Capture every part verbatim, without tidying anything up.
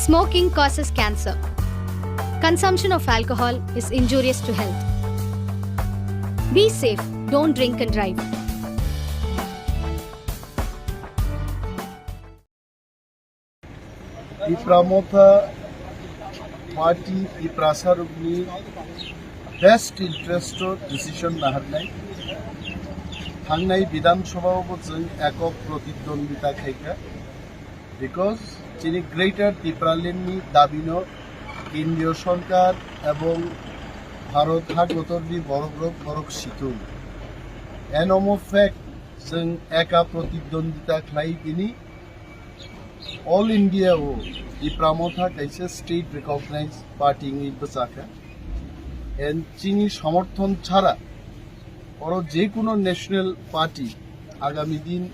Smoking causes cancer. Consumption of alcohol is injurious to health. Be safe, don't drink and drive. Tipra Motha Party Tiprasa rokni best interest o decision naharnai. Thangnai Bidhan Sabha o bo chwng ekok pratidwondita khaikha. Because chini Greater Tipraland ni dabi no Kendriya Sorkar ebong Bharat hakotor ni borok rok borok situng. Eno mo fact chwng eka pratidwondita khlai bini All India o Tipra Motha kaisa state recognized party wngwi bwchakha. And chini somorthon chara oro je kuno national party agami din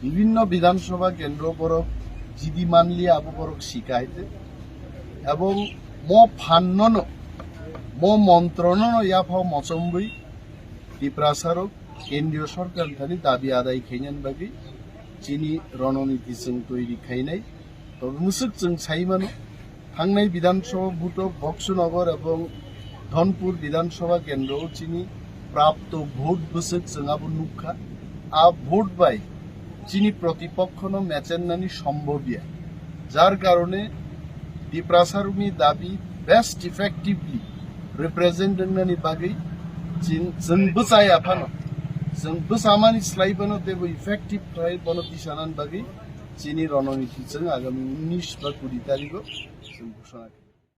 bibhinno Bidhan Sabha kendro borok jidi manliya abo borok sikahaite. Ebong mo phannono, mo montronono yaphao mochomwi Tiprasarok Kendriya Sorkar thani dabi adai khainani bagwi chini rononiti chwng toiri khainai. Tobe mwswk chwng sai mano, thangnai Bidhan Sabha vote o Boksunagar ebong Dhonpur Bidhan Sabha kendro o chini prapto vote bwswk chwng abo nukha. A vote bai chini protipokhono mechennani sombhobya. Jar karone Tiprasarokni dabi best effectively represent wngnani bagwi chin-, chwng bwchaya phano, chwng bwchamani slai phano teibo effective khlai bono tisanani bagwi chini rononiti chwng agami unnish ba kuri tarigo chwng ghosona khe.